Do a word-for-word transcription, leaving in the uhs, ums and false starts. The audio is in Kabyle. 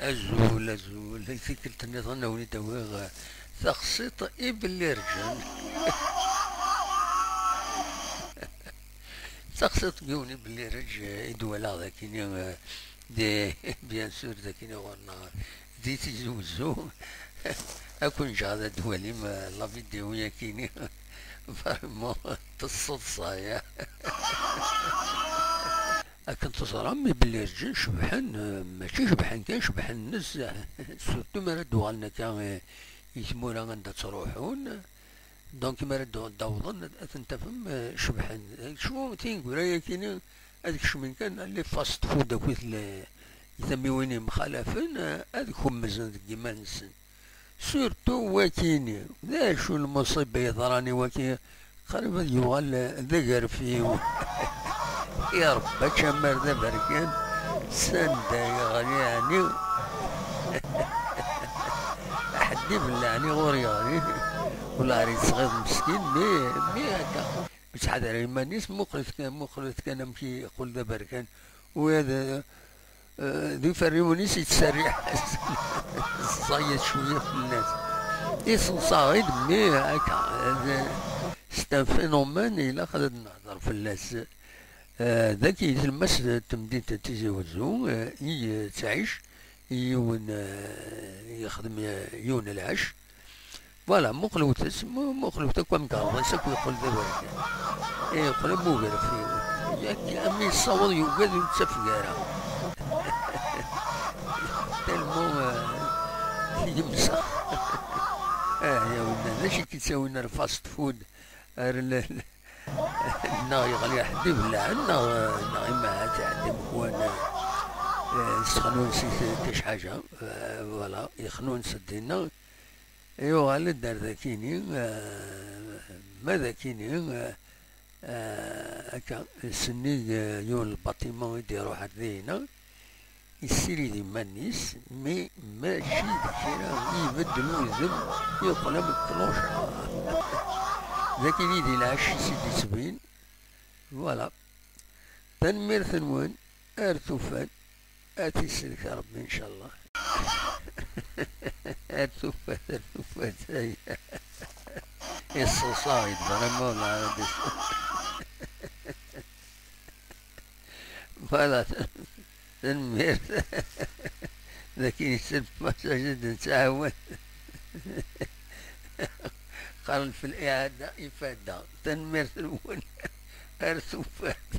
Azul, azul. I tikkelt nniḍen a wen-id-awiɣ, eh, taxṣiṭ i Belli Rǧen. Taxṣiṭ n yiwen i Belli Rǧ, eh, i d-walaɣ dakini, eh, di, bien sûr, dakini ɣur-neɣ di Tizi Wezzu. Ad ken-ǧǧeɣ ad d-twalim, eh, la vidéo yakini. Vraiment, tesseḍsay, eh. Akken teẓram, ibellaǧen cebḥen, eh, mačči cebḥen kan, cebḥen nezzeh. Surtout mi ara d-uɣalen akka, eh, i tmura anda ttruḥun. Donc, mi ara d-, d-awḍen, ad ten-tafem, eh, cebḥen. Eh, cfu tineggura-yakini, ad kecmen kan les fast food akkit le-, tamiwin yemxalafen, eh, ad kemmzen deg yiman-nsen. Surtout wakini, d acu lmuṣiba yeḍran i waki, qrib ad yuɣal d agerfiw. Iṛebba ačamar d aberkan, s anda yeɣli ɛni. Aḥeddib n leɛni ɣur yeɣli, wala ar yesɣiḍ meskin, mi, mi akka. Yettḥadar iman-is, muqlet kan, muqlet kan amek yeqqel d aberkan. U ad, eh, d iferriwen-is yettserriḥ. Ẓẓayet cwiya fell-as. Iṣeḍsa-ɣ-id mmi akka. D, c'est un phénomène, ilaq ad nehder fell-as. Eh, dagi, tlemmast n temdint n Tizi Wezzu, eh, i, eh, tettɛic yiwen, eh, yexdem, eh, yiwen lɛecc. Voilà, muqlet-as, mu-, muqlet akk amgerḍ-is akk yeqqel d aberkan. Eh, yeqqel am ugerfiw. Yak, am yessaweḍ yugad ur yettafeg ara. Tellement, eh, yemsex. Ah, ya winna, d acu i k-ittawin ar fast food, ar l-, l-, neɣ yeɣli ḥedd ibelɛen, neɣ, neɣ imahat iɛedda mekwan, eh, sexnun si t-, tic ḥaǧa, eh, voilà, yexnun s dinna, yuɣal-d ar dakini, eh, ma dakini, eh, eh, akka, sennig, eh, yiwen lbatiman i d-iruḥ ar dayna, yessirid iman-is, mi mačči d kra, ibeddel udem, yeqqel am clochard. D akken i di lɛecc-is i d-ittbin. Voilà. Tanemmirt-nwen, ar tufat, ad t-isellek Rebbi, ncallah. Ar tufat, ar tufat, ay. Iṣṣeṣṣa, yedder ama ur neɛrif ad iṣṣeṣṣa. Voilà, tanemmirt. Dakin yessel masaj ad nettɛawan. Qqaren f l'iɛada ifadda. Tanemmirt-nwen. Ar tufat.